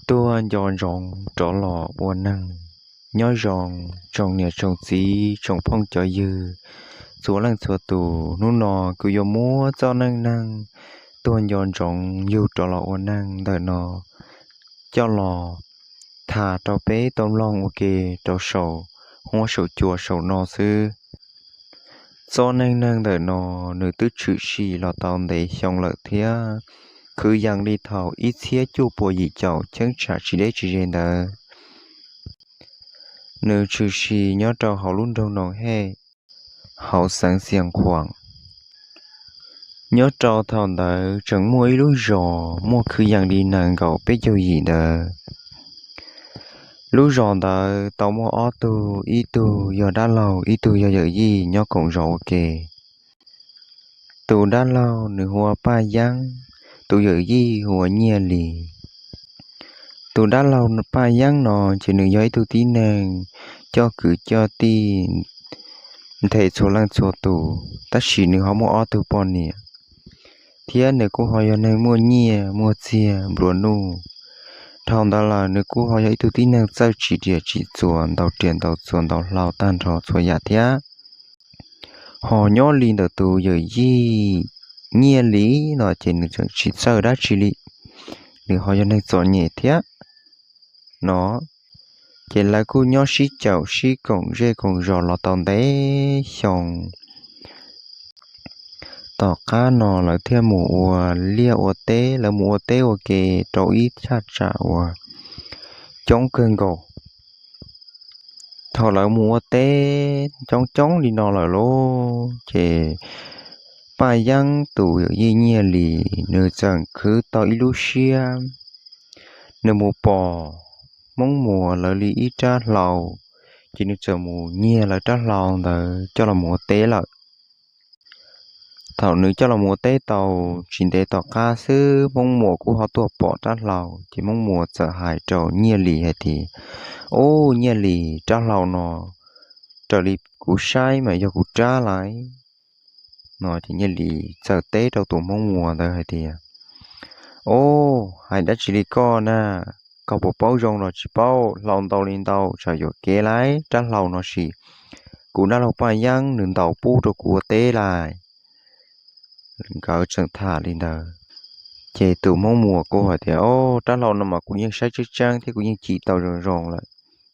Tuag nco ntsoov rov los ua neeg. Nyob zoo tsoom niam tsoom txiv tsoom phooj cov ywg txhua leej txhua tus, hnub no kuv yuav muab txoj neej neeg tuag nco ntsoov yug rov los ua neeg ntawm no coj los tham rau peb tau mloog ua ke rau saum huab saum cua saum no xwb. Txoj neej neeg ntawm no nws twb tshwm sim los tau ntev xyoo lawm thiab, kwv yees li thaum ib txhiab cuaj puas yim caum cheeb tsam tsis deb tsis ze ntawd. Nws tshwm sim nyob rau hauv lub nroog Noo Hej, hauv xeev Xias Khuam. Nyob rau thaum ntawd tseem muaj ib lub zos muaj kwv yees li nees nkaum peb caug yim ntawd. Lub zos ntawd tau muaj ob tug, ib tug yog dab laug, ib tug yog yawm yij nyob koom zos ua ke. Tus dab laug nws hu ua Paj Yeeb, tus yawm yij hu ua Nyiaj Lis. Tus dab laug Paj Yeeb no ces nws yog ib tug tib neeg coj kwv coj tij nthe txhua leej txhua tus, tab sis nws ho muaj ob tug poj niam, thiab nws kuj ho yog neeg muaj nyiaj muaj txiag nplua nuj. Dhau ntawd lawm nws kuj ho yog ib tug tib neeg txawj tsim riam tsim txuas, ntaus riam ntaus txuas ntaus hlau tag nrho txhua yam thiab. Ho nyob li ntawm tus yawm yij Nyiaj Lis no ces nws tseem tsis txawj dab tsi li, nws ho yog neeg txom nyem thiab no. Ces lawv kuj nyob sib caum sib koom zej koom zos los tau ntev xyoo. Tom qab no lawv thiaj mus ua liaj ua teb, lawv mus ua teb ua ke rau ib thaj tsam uas coob kawg nkaus. Thaum lawv mus ua teb coob coob li no lawm lauj, ces Paj Yeeb tus yawm yij Nyiaj Lis nws txawm khwv tau ib lub siab, nws mus pom Hmoob Muas lawv li ib rab hlau, ces nws txawm mus nyiag lawv rab hlau ntawd coj los mus ua teb lawm. Thaum nws coj los mus ua teb tau tsis ntev tom qab xwb, Hmoob Muas kuj ho tuaj pom rab hlau, ces Hmoob Muas txawm hais rau Nyiaj Lis hais tias, Ub, Nyiaj Lis, rab hlau no raws li kuv saib mas yog kuv rab lais. No ces Nyiaj Lis txawm teb rau tus Hmoob Muas ntawd hais tias, Ub, hais dab tsi li koj na, koj puas paub zoo los tsis paub, hlau ntau li ntau tsam yuam kev lais, rab hlau no sis kuv dab laug Paj Yeeb nws ntaus pub rau kuv ua teb lais. Nkawd tseem tham li ntawd, ces tus Hmoob Muas kuj hais tias, Ob, rab hlau no mas kuv yeej saib tseeb tseeb thiab kuv yeej cim tau zoo zoo lawm,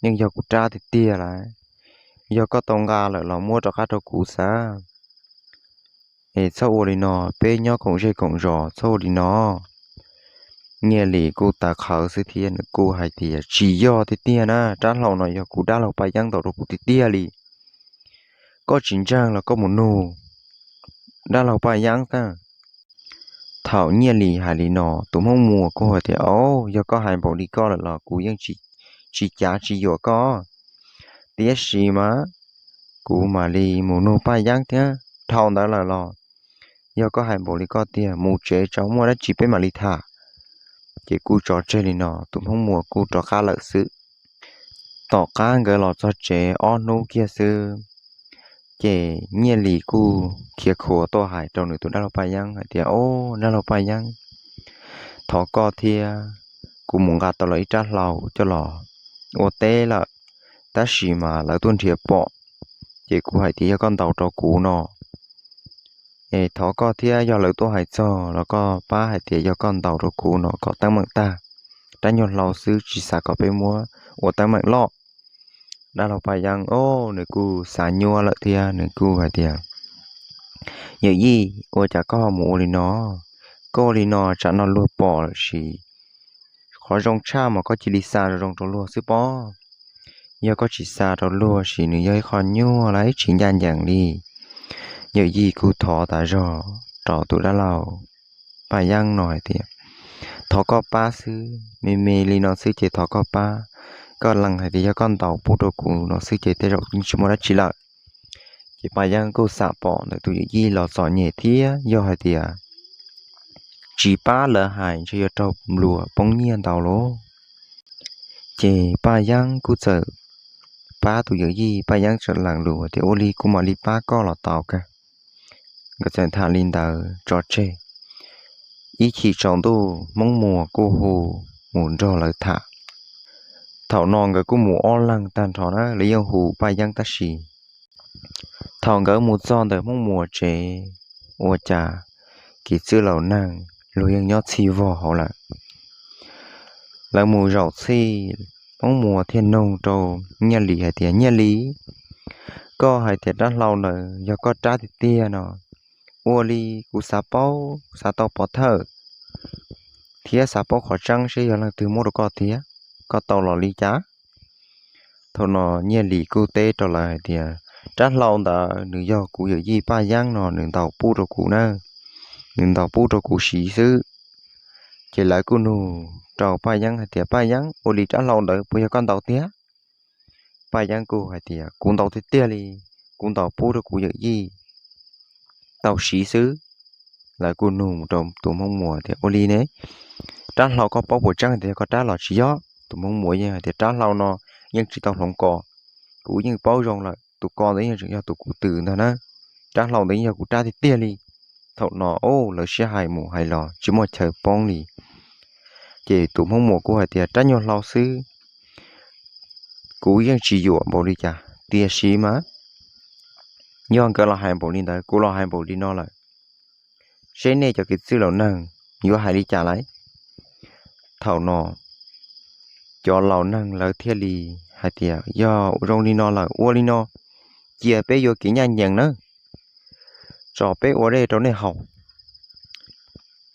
yeej yog kuv rab tiag tiag lais. Yog koj tau nqa lawm los muab rov qab rau kuv xav. Es txhob ua li no, peb nyob koom zej koom zos txhob ua li no. Nyiaj Lis kuj tav qhawv xwb thiab nws kuj hais tias, Tsis yog tiag tiag na, rab hlau no yog kuv dab laug Paj Yeeb ntaus rau kuv tiag tiag li. Koj tsis ntseeg los koj mus nug dab laug Paj Yeeb xwb. Thaum Nyiaj Lis hais li no, tus Hmoob Muas kuj hais tias, Ob, yog koj hais npaum li koj lawm los kuv yeej tsis cav tsis yuam koj, tiam sis mas kuv mam li mus nug Paj Yeeb thiab. Dhau ntawd lawm los yog koj hais npaum li koj tiag, mus tsev tso, muaj dab tsi peb mam li tham. Ces kuj tso tseg li no, tus Hmoob Muas kuj rov qab lawm xwb. Tom qab nkawd los txog tsev ob hnub kiag xwb, ces Nyiaj Lis kuj khiav khuav tuaj hais rau nws tus dab laug Paj Yeeb hais tias, Ob, dab laug Paj Yeeb, thov koj thiab, kuv mus nqa tau lawv ib rab hlau coj los ua teb lawm, tab sis mas lawv tuaj nrhiav pom, ces kuv hais tias yog koj ntaus rau kuv no. Es thov koj thiab, yog lawv tuaj hais txog los koj pab hais tias yog koj ntaus rau kuv no kom teeb meem tag, rab nyuag hlau xwb tsis xav kom peb muab ua teeb meem loj. Dab laug Paj Yeeb, o, nws kuj xav nyuaj lawm thiab nws kuj hais tias, Yawm yij, ua cas koj mus ua li no? Koj ua li no tsam no luag pom lawm sis, qhov zoo tshaj mas koj cia li xa zoo zoo rau luag xwb pob. Yog koj tsis xa rau luag sis nws yog ib qho nyuaj lawm tsis ncaj ncees li. Yawm yij kuj thov tas zog rau tus dab laug Paj Yeeb no hais tias, Thov koj pab xwb, me me li no xwb ces thov koj pab. Koj lees hais tias yog koj ntaus pub rau kuv no xwb ces tej zaum tsis muaj dab tsi lawm. Ces Paj Yeeb kuj xam pom ntawm tus yawm yij los txom nyem thiab yog hais tias tsis pab lawv hais ntshe yuav raug nplua poob nyiaj ntau lauj. Ces Paj Yeeb kuj txawm pab tus yawm yij, Paj Yeeb txawm lees lus tias, Ua li kuv mam li pab koj los tau kawg. Nkawd txawm tham li ntawd tso tseg. Ib chim tsaus ntuj Hmoob Muas kuj hu mus nrog lawv tham. Thaum no nkawd kuj mus ob leeg tag nrho na, lawv yeej hu Paj Yeeb tab sis thaum nkawd mus txog ntawm Hmoob Muas tsev, ua cas kev txwj laus neeg luag yeej nyob txhij vog hauv lawm. Lawv mus zaum txhij, Hmoob Muas thiaj nug rau Nyiaj Lis hais tias, Nyiaj Lis, koj hais tias rab hlau ntawd yog koj rab tiag tiag no, ua li kuv xav paub, xav tau pov thawj thiab xav paub qhov tseeb seb yog leej twg muab rau koj tiag, koj tau los li cas? Thaum no Nyiaj Lis kuj teb rau lawv hais tias, rab hlau ntawd nws yog kuv yawm yij Paj Yeeb no nws ntaus pub rau kuv na, nws ntaus pub rau kuv siv xwb. Ces lawv kuj nug rau Paj Yeeb hais tias, Paj Yeeb, ua li rab hlau ntawd puas yog koj ntaus tiag? Paj Yeeb kuj hais tias, kuv ntaus tiag tiag li, kuv ntaus pub rau kuv yawm yij tau siv xwb. Lawv kuj nug rau tus Hmoob Muas tias, ua li ne, rab hlau koj paub puas tseeb tias yog koj rab los tsis yog? Tus Hmoob Muas yeej hais tias, rab hlau no yeej tsis tau hloov ko, kuv yeej paub zoo lawm, tus ko ntawd yeej tseem yog tus kuv twv ntag na, rab hlau ntawd yeej yog kuv rab tiag tiag li. Thaum no, o, lawv sib hais mus hais los tsis muaj chaw poob li. Ces tus Hmoob Muas kuj hais tias, rab nyuag hlau xwb, kuv yeej tsis yuam npaum li cas, tiam sis mas yog nkawd los hais npaum li ntawd, kuv los hais npaum li no lawm, seb nej cov kev txwj laus neeg yuav hais li cas lawm? Thaum no cov laus neeg lawv thiaj li hais tias, yog zoo li no lawm, ua li no, cia peb yuav kev ncaj ncees nawb, tso peb ua dej rau nej haus.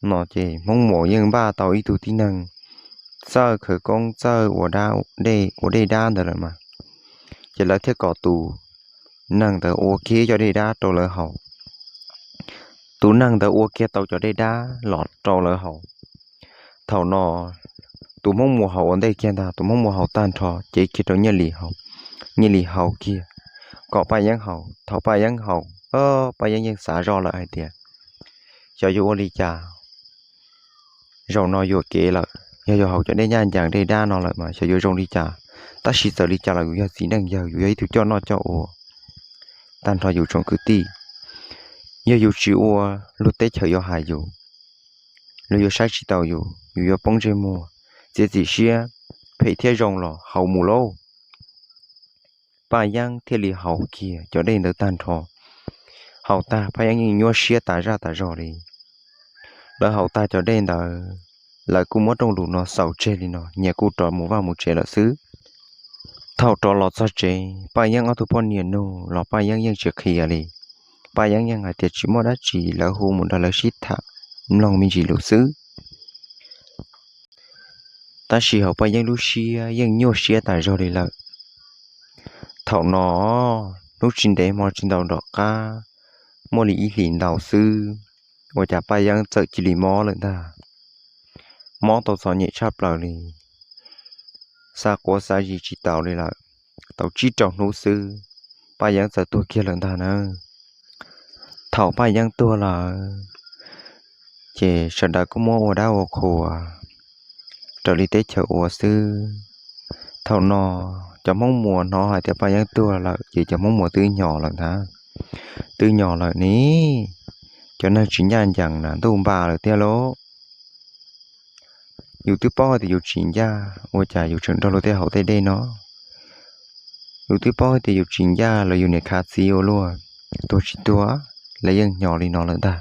No ces Hmoob Muas yeej npaj tau ib tug tib neeg txawj khawv koob txawj ua dej, ua dej dab ntawd lawm mas, ces lawv thiaj kom tus neeg ntawd ua kiag cov dej dab rau lawv haus. Tus neeg ntawd ua kiag tau cov dej dab los rau lawv haus. Thaum no tus Hmoob Muas haus ua ntej kiag ntag, tus Hmoob Muas haus tag nrho cev kiag rau Nyiaj Lis haus. Nyiaj Lis haus kiag kom Paj Yeeb haus. Thaum Paj Yeeb haus, Paj Yeeb yeej xav zoj lawm hais tias, xyov yuav ua li cas, zaum no yuam kev lawm, yog yuav haus cov dej ncaj ncees dej dab no lawm mas xyov yuav zoo li cas. Tab sis txawm li cas los yus yog txiv neej yawg, yus yog ib tug coj noj coj ua, tag nrho yus tsoom kwv tij, yog yus tsis ua, luag teb chaws yuav hais yus, luag yuav saib tsis taus yus, yus yuav poob ntsej muag. Txiav txim siab, phem thiab zoo los haus mus lauj. Paj Yeeb thiaj li haus kiag cov dej ntawd tag nrho. Haus tag Paj Yeeb yeej nyuaj siab tas zaj tas zog li. Lawv haus tag cov dej ntawd, lawv kuj muab rooj lus no xaus tseg li no, nyias kuj rov mus vaj mus tsev lawm xwb. Thaum rov los txog tsev, Paj Yeeb ob tug poj niam nug los Paj Yeeb yeej tsis qhia li. Paj Yeeb yeej hais tias tsis muaj dab tsi, lawv hu mus nrog lawv sib tham mloog me ntsis lus xwb. Tab sis hauv Paj Yeeb lub siab yeej nyuaj siab tas zog li lawm. Thaum no, hnub tsis ntev hmo tsis ntau nram qab, muaj li ib hlis ntau xwb, ua cas Paj Yeeb txawm cia li mob lawm ntag. Mob tau txom nyem tshaj plaws li, xav quav xav zis tsis taus li lawm. Tau tsib rau hnub xwb, Paj Yeeb txawm tuag kiag lawm ntag na. Thaum Paj Yeeb tuag lawm, ces sawv daws kuj muab ua dab ua qhua raws li teb chaws ua xwb. Thaum no, cov Hmoob Muas hnov hais tias Paj Yeeb tuag lawm ces cov Hmoob Muas twb nyo lawm ntag. Twb nyo lawm ne, cov neeg tsis ncaj ncees na ntuj npa lawm tiag lauj. Yus twb paub hais tias yus tsis ncaj, ua cas yus tseem nrog luag tej haus tej dej no? Yus twb paub hais tias yus tsis ncaj los yus niam khav txiv ua luaj, tuag tsis tuag, lawv yeej nyo li no lawm ntag.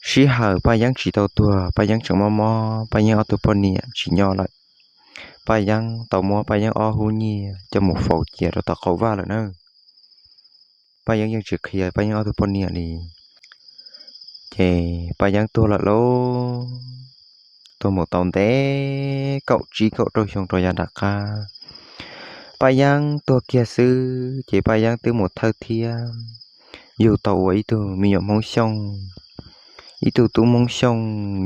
Sij hawm Paj Yeeb tsis tau tuag, Paj Yeeb tseem mob mob, Paj Yeeb ob tug poj niam tsis nyob lawm. Paj Yeeb tau muab Paj Yeeb ob hub nyiaj coj mus faus cia rau tom qhov vaj lawm na. Paj Yeeb yeej tsis qhia Paj Yeeb ob tug poj niam li. Ces Paj Yeeb tuag lawm lauj. Tuag mus tau ntev kaum tsib kaum rau xyoo rau yav nram qab, Paj Yeeb tuag kiag xwb ces Paj Yeeb twb mus thawj thiab yug tau ua ib tug me nyuam Hmoob Xyooj, ib tug tub Hmoob Xyooj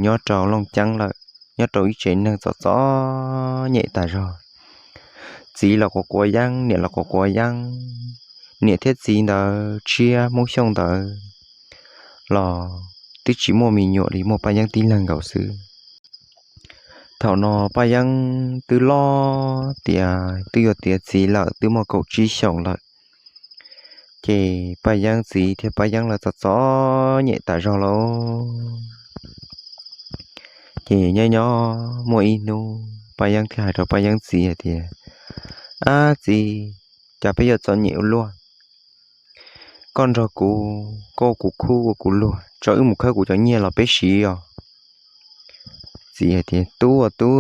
nyob rau Looj Ceeb lawm, nyob rau ib tsev neeg txom txom nyem tas zog. Txiv los quav quav yeeb, niam los quav quav yeeb. Niam thiab txiv ntawd tshiab, Hmoob Xyooj ntawd los twb tsis muaj me nyuam li, muaj Paj Yeeb tib leeg nkaus xwb. Thaum no Paj Yeeb twb loj tiav, twb yuav tiav txiv lawm, twb muaj kaum tsib xyoos lawm. Ces Paj Yeeb txiv thiab Paj Yeeb lawv txom txom nyem tas zog lauj. Ces nyob nyob muaj ib hnub Paj Yeeb thiaj hais rau Paj Yeeb txiv hais tias, Ab txiv, cas peb yuav txom nyem ua luaj? Koj nrog kuv, koj ua kuv khub ua kuv luag, tso wb mus khawb kuv cov nyiaj los peb siv os. Txiv hais tias, Tub aw tub,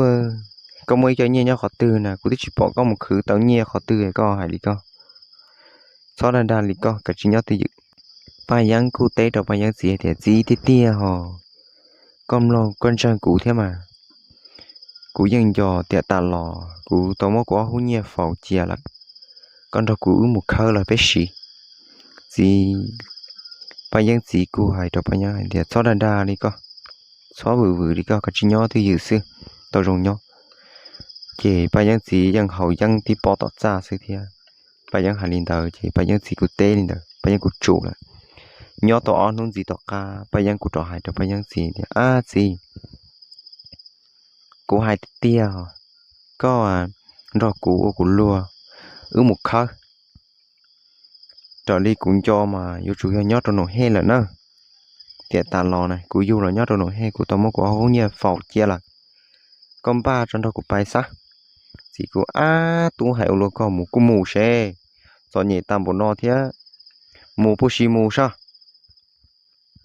koj muaj ib co nyiaj nyob qhov twg na? Kuv twb tsis pom koj mus khwv tau nyiaj qhov twg, koj hais li koj. Txhob dag dag li koj, kav tsij nyob twj ywm. Paj Yeeb kuj teb rau Paj Yeeb txiv hais tias, Txiv, tiag tiag hos, koj mloog koj ntseeg kuv thiab mas. Kuv yeej nco tiam tas los kuv tau muab kuv ob hub nyiaj faus cia lawm. Koj nrog kuv wb mus khawb los peb siv. Txiv, Paj Yeeb txiv kuj hais rau Paj Yeeb hais tias, Txhob dag dag li koj, txhob vwm vwm li koj, kav tsij nyob twj ywm xwb, tau zoo nyob. Ces Paj Yeeb txiv yeej haus yeeb tib pob tom txaj xwb thiab. Paj Yeeb hais li ntawd ces Paj Yeeb txiv kuj teb li ntawd, Paj Yeeb kuj tsum lawm. Nyob tau ob hnub ntxiv tom qab Paj Yeeb kuj rov hais rau Paj Yeeb txiv tias, Ab txiv, kuv hais tiag tiag, koj nrog kuv ua kuv luag, wb mus khawb. Raws li kuv nco mas yuav tsum yog nyob rau Noom Hej lawm na. Tiam tas los na kuv yug los nyob rau Noom Hej, kuv tau muab kuv ob hub nyiaj faus cia lawm. Koj npaj tso nrog kuv pais xwb. Txiv kuj, Ab tub, hais ua luaj, koj mus kuj mus seb, txom nyem tas npaum no thiab, mus puj si mus sab.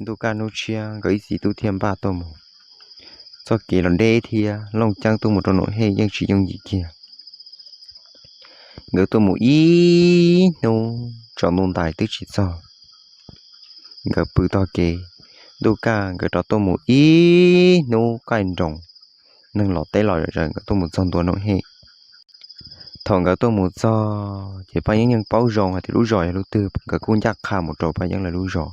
Ntuj kaj hnub tshiab nkawd ib txiv tub thiaj npaj tuaj mus. Txoj kev los deb thiab, Looj Ceeb tuaj mus rau Noom Hej yeej tsis yooj yim kiag. Nkawd tuaj mus ib hnub tsaus ntuj ntais twb tsis txog. Nkawd pw tog kev, ntuj kaj nkawd rov tuaj mus ib hnub qaij nroos, neeg los teb los zom zaws, nkawd tuaj mus txog ntua Noom Hej. Thaum nkawd tuaj mus txog ces Paj Yeeb yeej paub zoo hais tias lub zos yog lub twg, nkawd kuj ncaj qha mus rau Paj Yeeb lawv lub zos.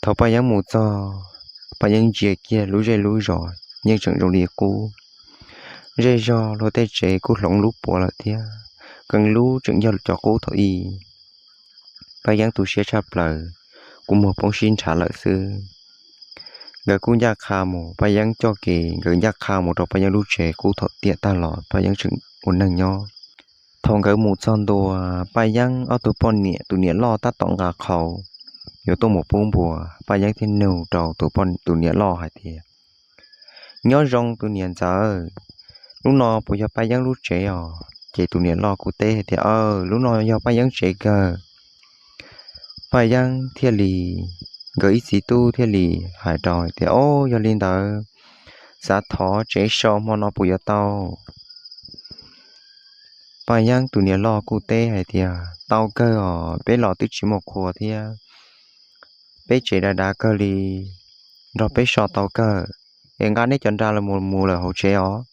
Thaum Paj Yeeb mus txog, Paj Yeeb ntsia kiag lub zej lub zos yeej tseem zoo li qub. Zej zog luag tej tsev kuj hloov lub puav lawm thiab, qee lub tseem yog cov qub thaum ub. Paj Yeeb tu siab tshaj plaws, kua muag poob sib nrhav lawm xwb. Nkawd kuj ncaj qha mus, Paj Yeeb coj kev, nkawd ncaj qha mus rau Paj Yeeb lub tsev qub thaum tiam tag los Paj Yeeb tseem ua neeg nyob. Thaum nkawd mus txog ntua, Paj Yeeb ob tug poj niam tus niam loj tab tom nqa qhauv yuav tuaj mus pub npua, Paj Yeeb thiaj nug rau tus, tus niam loj hais tias, Nyob zoo tus niam ntxawm, lub no puas yog Paj Yeeb lub tsev os? Ces tus niam loj kuj teb hais tias, Aw, lub no yog Paj Yeeb tsev kawg. Paj Yeeb thiaj li, nkawd ib txiv tub thiaj li hais rau hais tias, Au, yog li ntawd xav thov tsev so hmo no puas yuav tau? Paj Yeeb tus niam loj kuj teb hais tias, Tau kawg os, peb los twb tsis muaj qhua thiab, peb tsev dav dav kawg li, nrog peb so tau kawg, es nqa neb cov nra los mus mus lawm hauv tsev os.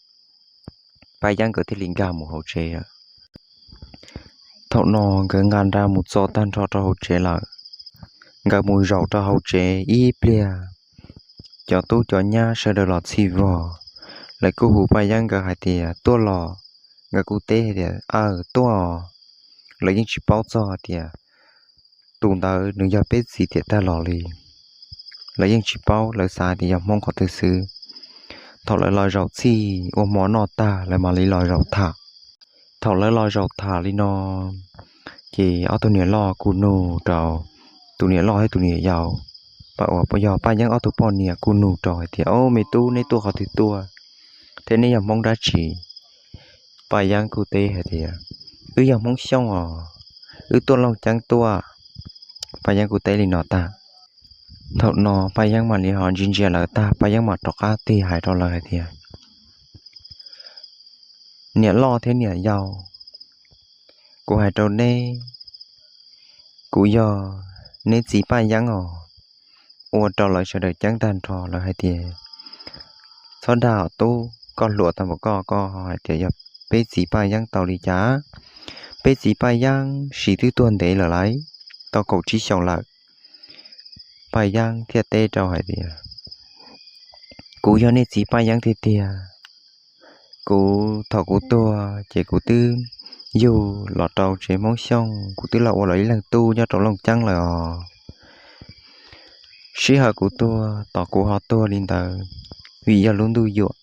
Paj Yeeb nkawd thiaj li nkag mus hauv tsev lawm. Thaum no nkawd nqa nra mus txog tag nrho rau hauv tsev lawm, nkawd mus zaum rau hauv tsev ib pliag, cov tub cov nyab sawv daws los txhij vog, lawv kuj hu Paj Yeeb nkawd hais tias, Tuaj los? Nkawd kuj teb hais tias, Aw, tuaj. Lawv yeej tsis paub txog hais tias tus ntawd nws yog peb txiv tiam tag los li. Lawv yeej tsis paub, lawv xav tias yog Hmoob qhov twg xwb. Thaum lawv los zaum txhij ua hmo noj tag lawv mam li los zaum tham. Thaum lawv los zaum tham li no, ces ob tug niam loj kuj nug rau tus niam loj thiab tus niam yau, uas yog Paj Yeeb ob tug poj niam kuj nug rau hais tias, Au, me tub, neb tuaj qhov twg tuaj thiab neb yog Hmoob dab tsi? Paj Yeeb kuj teb hais tias, Wb yog Hmoob Xyooj os, wb tuaj Looj Ceeb tuaj. Paj Yeeb kuj teb li no tag. Thaum no Paj Yeeb mam li ho ntsia ntsia lawv tag, Paj Yeeb mam rov qab tig hais rau lawv hais tias, Niam loj thiab niam yau, kuv hais rau neb, kuv yog neb txiv Paj Yeeb os. Ua rau lawv sawv daws ceeb tag nrho, lawv hais tias, Txhob dag os tub, koj hluas tag npaum koj, koj ho hais tias yog peb txiv Paj Yeeb tau li cas? Peb txiv Paj Yeeb sim twb tuag ntev lawm lauj, tau kaum tsib xyoos lawm. Paj Yeeb thiaj teb rau hais tias, Kuv yog nej txiv Paj Yeeb tiag tiag. Kuv, thaum kuv tuag ces kuv twb yug los rau tsev Hmoob Xyooj, kuv twb los ua lawv ib leeg tub nyob rau Looj Ceeb lawm os. Sij hawm kuv tuag, tos kuv ho tuag li ntawd, vim yog lub ntuj yuam.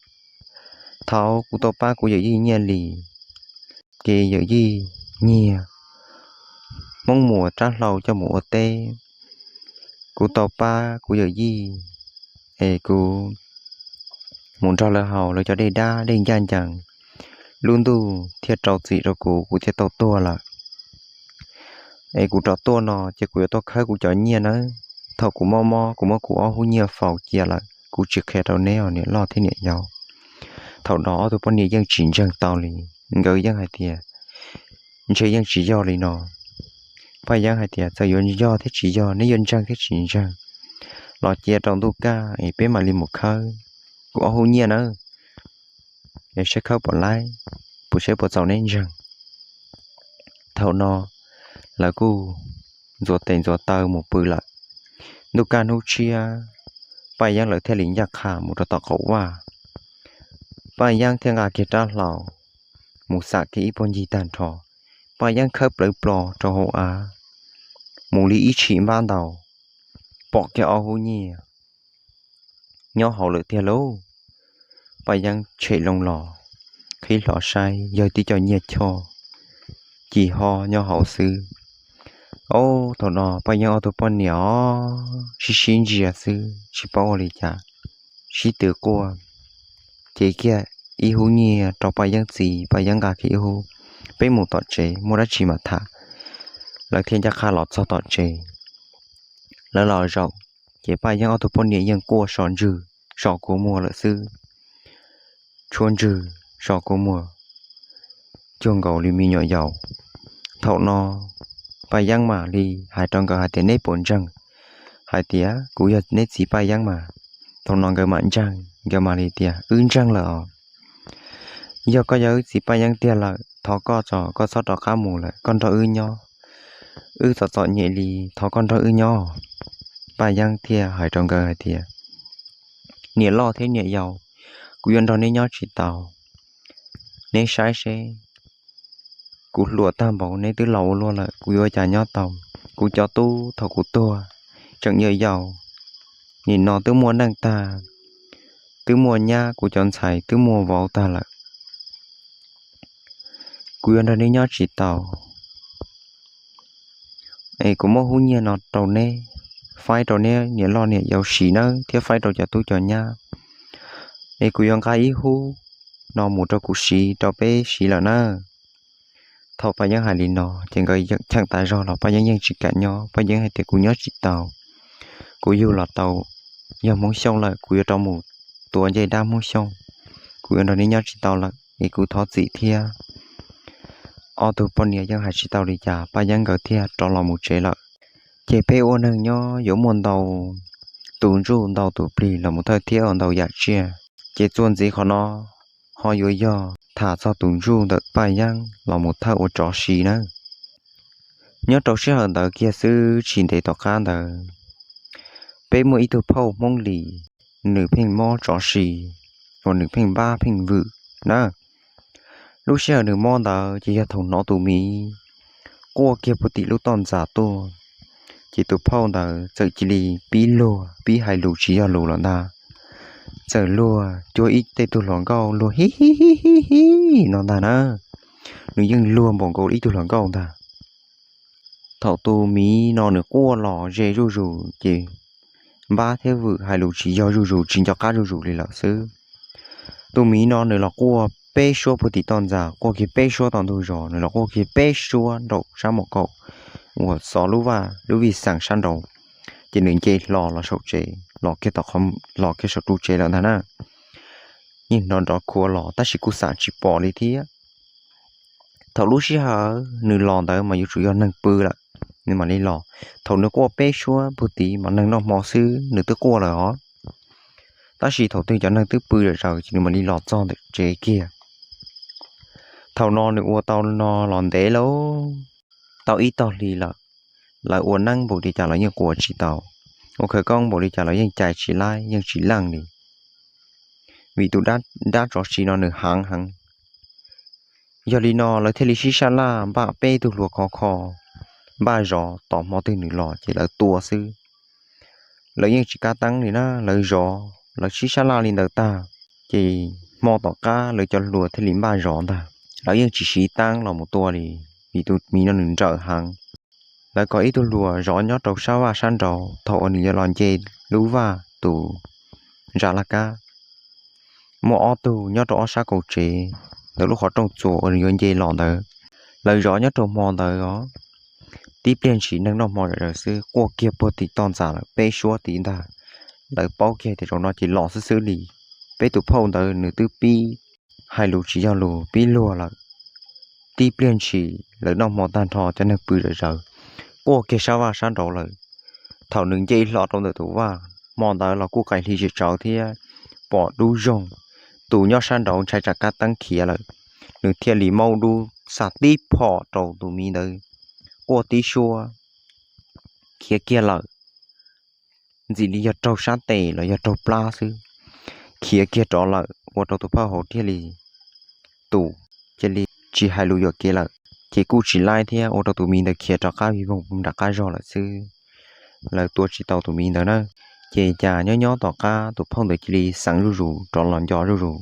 Thaum kuv tau pab kuv yawm yij Nyiaj Lis, ces yawm yij nyiag Hmoob Muas rab hlau coj mus ua teb. Kuv tau pab kuv yawm yij, es kuv mus nrog lawv haus lawv cov dej dab dej ncaj ncees, lub ntuj thiaj rau txim rau kuv, kuv thiaj tau tuag lawm. Es kuv rov tuaj no ces kuv yuav tuaj khawb kuv cov nyiaj nawb. Thaum kuv mob mob kuv muab kuv ob hub nyiaj faus cia lawm, kuv tsis qhia rau neb os niam loj thiab niam yau. Thaum no ob tug poj niam yeej tsis ntseeg tau li, nkawd yeej hais tias, ntshe yeej tsis yog li no. Paj Yeeb hais tias, txawm yuav yog thiab tsis yog, neb yuav ntseeg thiab tsis ntseeg los cia rau ntuj kaj es peb mam li mus khawb kuv ob hub nyiaj nawb, es saib khawb puas laib, puas saib puas txaus neb ntseeg. Thaum no lawv kuj ntxuav tes ntxuav taw mus pw lawm. Ntuj kaj hnub tshiab, Paj Yeeb lawv thiaj li ncaj qha mus rau tom qaum vaj. Paj Yeeb thiaj nqa kiag rab hlau mus xam kiag ib puag ncig tag nrho. Paj Yeeb khawb plawv plo rau hauv av, mus li ib tshim npab ntau, pom kiag ob hub nyiaj nyob hauv lawm tiag lauj. Paj Yeeb tshem loo los, qhib hlo saib yog tib co nyiaj choj ci ho nyob hauv xwb. Ob, thaum no Paj Yeeb ob tug poj niam os sib sib ntsia xwb tsis paub ua li cas, sib tw quaj. Ces kiag ib hub nyiaj rau Paj Yeeb txiv, Paj Yeeb nqa kiag ib hub, peb mus tom tsev muaj dab tsi mam tham. Lawv thiaj ncaj qha los txog tom tsev. Lawv los zaum, ces Paj Yeeb ob tug poj niam yeej quaj so ntswg so kua muag lawm xwb. Tshuab ntswg so kua muag cuag nkaus li me nyuam yaus. Thaum no Paj Yeeb mam li hais rau nkawd hais tias, neb puas ntseeg hais tias kuv yog neb txiv Paj Yeeb mas? Thaum no nkawd mam ntseeg, nkawd mam li tias, wb ntseeg lawm os. Yog koj yog wb txiv Paj Yeeb tiag lawm, thov koj tso, koj txhob rov qab mus lawm, koj nrog wb nyob. Wb txom txom nyem li, thov koj nrog wb nyob. Paj Yeeb thiaj hais rau nkawd hais tias, niam loj thiab niam yau, kuv yuav nrog neb nyob tsis tau. Neb saib seb, kuv hluas tag npaum neb twb laus ua luaj lawm, kuv yuav ua cas nyob tau? Kuv cov tub thaum kuv tuag tseem yau yau, nim no twb muaj neej tag, twb muaj nyab, kuv cov ntxhais twb muaj vauv tag lawm. Kuv yuav nrog neb nyob tsis tau. Es kuv muab hub nyiaj no rau neb, faib rau neb niam loj niam yau siv nawb, thiab faib rau cov tub cov nyab. Es kuv yuav nqa ib hub no mus rau kuv siv, rau peb siv lawm nawb. Thaum Paj Yeeb hais li no ces nkawd cheem tas zog los Paj Yeeb yeej tsis kam nyob. Paj Yeeb hais tias, kuv nyob tsis tau, kuv yug los tau yog Hmoob Xyooj lawm, kuv yuav rov mus tua ncej dab Hmoob Xyooj, kuv yuav nrog neb nyob tsis tau lawm es kuv thov txim thiab. Ob tug poj niam yeej hais tsis tau li cas, Paj Yeeb nkawd thiaj rov los mus tsev lawm. Ces peb ua neeg nyob yuav muaj ntau tus ntsuj ntau tus plig los mus thawj thiab ua ntau yam tsiaj. Ces txuas ntxiv qhov no ho yuav yog tham txog tus ntsuj ntawm Paj Yeeb los mus thawj ua tsov si nawb. Nyob rau sij hawm ntawd kiag xwb tsis ntev tom qab ntawd, peb muaj ib tug phauj Hmoob Lis, nws pheej mob tsov si, uas nws pheej npab pheej vwm na. Lub sij hawm nws mob ntawd ces yog thaum hnov tus miv quaj kiag puag tim lub toj ntxas tuaj, ces tus phauj ntawd txawm cia li pib luag pib hais lus tsis yog lus los ntag. Txawm luag cuag ib tej tug hluas nkauj luag hi hi hi hi hi no ntag na. Nws yeej luag npaum nkaus ib tug hluas nkauj ntag. Thaum tus miv no nws quaj los ze zuj zus ces npab thiab vwm hais lus tsis yog zuj zus, tsis nco qab zuj zus li lawm xwb. Tus miv no nws los quaj peb suab puag tim toj ntxas, quaj kiag peb suab tom ntug zos, nws los quaj kiag peb suab nraum sab mom kaum uas xov lub vaj lub vij xeem sab nraud, ces nws nce hlo los saum tsev, los kiag tom qhov, los kiag saum ru tsev lawm ntag na. Yeej hnov nrov khuav los tab sis kuj xam tsis pom li thiab. Thaum lub sij hawm nws los ntawd mas yuav tsum yog neeg pw lawm, nws mam li los. Thaum nws quaj peb suab puag tid mas neeg noj hmo xwb nws twb quaj lawm os. Tab sis thaum twg cov neeg twb pw zom zaws ces nws mam li los txog ntawm tsev kiag. Thaum no nws ua tau no los ntev lawm, tau ib tog hli lawm. Lawv ua neeb npaum li cas los yeej quas tsis tau, ua khawv koob npaum li cas los yeej cais tsis laib yeej tsis leej li, vim tus dab tsov si no nws heev heev. Yog li no lawv thiaj li sib sab laj npaj peb tug hluas khov kho, npaj zov tos hmo twg nws los ces lawv tua xwb. Lawv yeej tsis kav teeb li na, lawv zov, lawv sib sab laj li ntawd tag, ces hmo tom qab lawv cov hluas thiaj li npaj zov ntag. Lawv yeej tsis siv teeb los mus tua li, vim tus miv no nws nrawm heev. Lawv kom ib tug hluas zov nyob rau sab vaj sab nraud, thaum uas nws yuav los nce lub vaj tus ntsa laj kab, muaj ob tug nyob rau ob sab kaum tsev ntawm lub qhov rooj txuas uas nws yuav nce los ntawd. Lawv zov nyob rau hmo ntawd os, tib pliag ntshis neeg noj hmo zom zaws xwb, quaj kiag puag tim toj ntxas lawm peb suab tid ntag. Lawv paub kiag tias zaum no ces los xwb xwb li. Peb tus phauj ntawd nws twb pib hais lus tsis yog lus, pib luag lawm. Tib pliag ntshis lawv noj hmo tag nrho, cov neeg pw zom zaws, quaj kiag sab vaj sab nraud lawm. Thaum nws nce hlo rau ntawm tus vaj, hmo ntawd los kuj qaim hli tsis tsawv thiab, pom dub zoog. Tus nyob sab nraud ntshai tsam kab teeb khiav lawm, nws thiaj li maub dub xa tib phom rau tus miv ntawd, quaj tib suab khiav kiag lawm. Ntxim li yog raug sab tes los yog raug plab xwb, khiav kiag rov lawm, ua rau tus phauj hauv thiaj li tus, cia li tsis hais lus yuam kev lawm. Ces kuj tsis laib thiab, ua rau tus miv ntawd khiav rov qab vij voog nram qab zog lawm xwb. Lawv tua tsis tau tus miv ntawd na. Ces cas nyob nyob tom qab tus phauj ntawd cia li xeev zuj zus rov los nco zuj zus.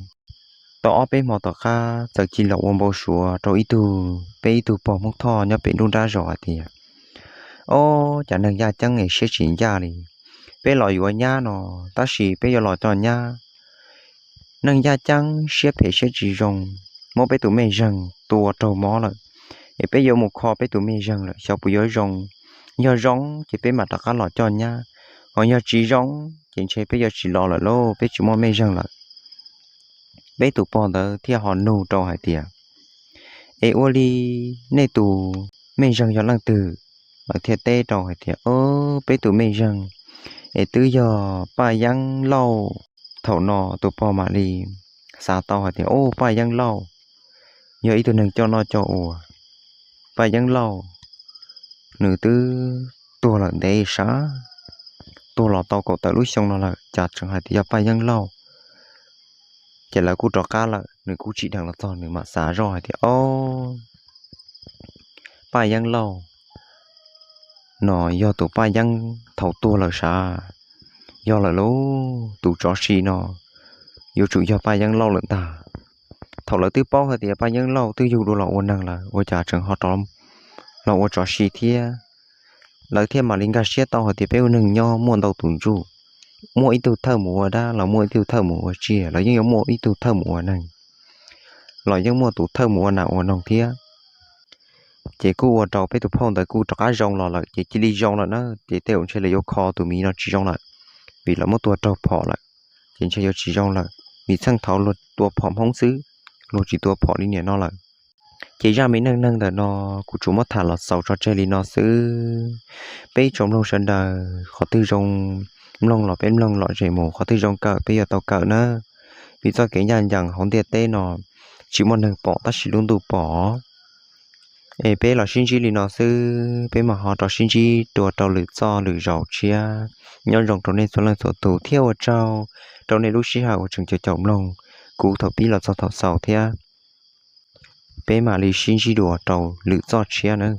Tau ob peb hmo tom qab txawm cia li los ua npau suav rau ib tug, peb ib tug pog Hmoob Thoj nyob pem nruab nrab zos hais tias, ob, cov neeg yaj ceeb es siab tsis ncaj li. Peb los yuav nyab no, tab sis peb yuav los coj nyab. Neeg yaj ceeb siab phem siab tsis zoo, muab peb tus mej zeeg tua raug mob lawm, es peb yuav mus kho peb tus mej zeeg lawm xyov puas yuav zoo. Yog zoo ces peb mam rov qab los coj nyab, ho yog tsis zoo ces ntshe peb yuav tsis los lawm lauj, peb tsis muaj mej zeeg lawm. Peb tus pog ntawd thiaj ho nug rau hais tias, es ua li nej tus mej zeeg yog leej twg? Lawv thiaj teb rau hais tias, o, peb tus mej zeeg es twb yog Paj Yeeb Lauj. Thaum no tus pog mam li xav tau hais tias, o, Paj Yeeb Lauj yog ib tug neeg coj noj coj ua. Paj Yeeb Lauj nws twb tuag lawm ntev sav, tuag los tau kaum tawm lub xyoo no lawm, cas tseem hais tias yog Paj Yeeb Lauj. Ces lawv kuj rov qab lawm, nws kuj tsim dheev los txog, nws mam xav zoj hais tias, o, Paj Yeeb Lauj no yog tus Paj Yeeb thaum tuag lawm sav. Yog lawm lauj, tus tsov si no yuav tsum yog Paj Yeeb Lauj lawm ntag. Thaum lawv twb paub hais tias Paj Yeeb Lauj twb yug dua los ua neeg lawm, ua cas tseem ho rov los ua tsov si thiab? Lawv thiaj mam li nkag siab tau hais tias peb ua neeg nyob muaj ntau tus ntsuj, muaj ib tug thawj mus ua dab los muaj ib tug thawj mus ua tsiaj, los yeej yuav muaj ib tug thawj mus ua neeg, los yeej muaj tus thawj mus ua nas ua noog thiab. Ces kuj ua rau peb tus phauj ntawd kuj rov qab zoo los lawm, ces cia li zoo lawm na, ces tej zaum ntshe lawv yuav kho tus miv no tsis zoo lawm, vim lawv muab tua raug phom lawm, ces ntshe yuav tsis zoo lawm, vim txheej thaud luag tua phom Hmoob xwb, luag tsis tua phom li niam no lawm. Ces zaj me neej neeg ntawm no kuv tsuas muab tham los xaus tso tseg li no xwb. Peb tsoom mloog sawv daws, qhov twg zoo mloog los peb mloog lom zem mus, qhov twg zoo kawm peb yuav tau kawm nawb. Vim txoj kev ncaj ncees hauv ntiaj teb no tsis muaj neeg pom tab sis lub ntuj pom. Es peb los sib ntsib li no xwb, peb mam ho rov sib ntsib dua rau lwm txoj lwm zaus tshiab. Nyob zoo rau nej txhua leej txhua tus thiab ua tsaug rau nej lub sij hawm uas tseem caum caum mloog kuv thaum pib los txog thaum xaus thiab. Peb mam li sib ntsib dua rau lwm txoj tshiab nawb.